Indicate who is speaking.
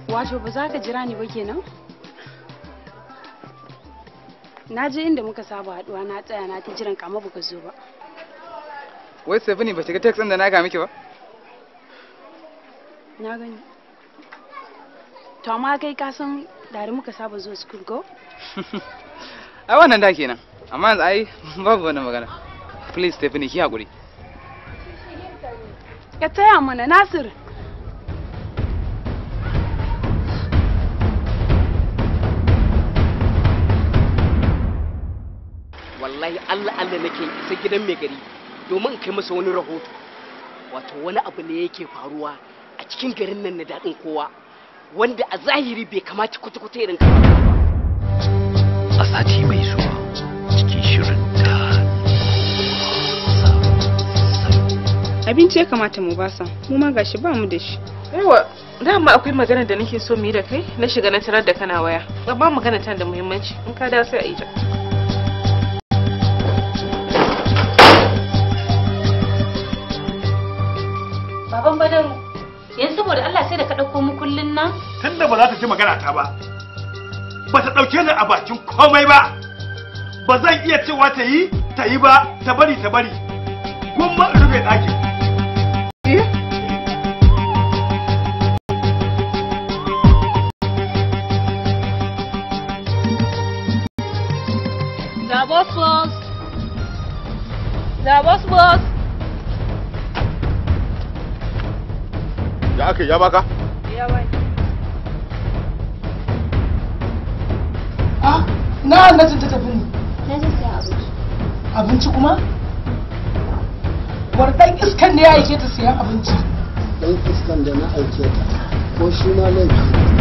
Speaker 1: Wato ba za ka jira ni ba kenan? Na je inda muka saba haduwa, na tsaya na ta jiran kama baka zo ba.
Speaker 2: Wai Stephanie, ba shiga text ɗin da na ga miki ba?
Speaker 1: Na gani. To amma kai ka san tare muka saba zuwa school ko?
Speaker 2: Ai wannan da kenan. Amma yanzu ai babu wannan magana. Please Stephanie, ki hakuri.
Speaker 1: Ka taya mana, Nasir.
Speaker 3: Wallahi Allah Allah nake isa gidan mai gari domin in kai masa wani rahoto. Wato wani abu ne yake faruwa a cikin garin nan na Daɗin Kowa, wanda a zahiri bai kamata kwata-kwata irin ba.
Speaker 4: A sati mai zuwa cikin shirin da
Speaker 5: Abinci ya kamata mu basa, mu ma gashi ba mu da shi.
Speaker 6: Yawa, dama akwai magana da nake so mu yi da kai, na shiga na tarar da kana waya. Amma magana tana da muhimmanci, in ka da sai a yi ta.
Speaker 7: Baban Badaru, yanzu saboda Allah sai da ka ɗauko mu kullun nan?
Speaker 8: Tunda ba za ta ji magana ta ba, ba ta ɗauke ni a bakin komai ba, ba zan iya cewa ta yi, ta yi ba, ta bari, ta bari. Gwamma in rufe ɗakin.
Speaker 7: Ga boss boss. Ga boss boss.
Speaker 8: Ya aka ya baka?
Speaker 1: Ya bani.
Speaker 9: Ah, na Hannatu ta tafi ne.
Speaker 10: Na je siyan abinci.
Speaker 9: Abinci kuma? Wani ɗan iskan ne ya aike ta siyan abinci?
Speaker 11: Ɗan iskan da na aike ta, ko shi ma laifi.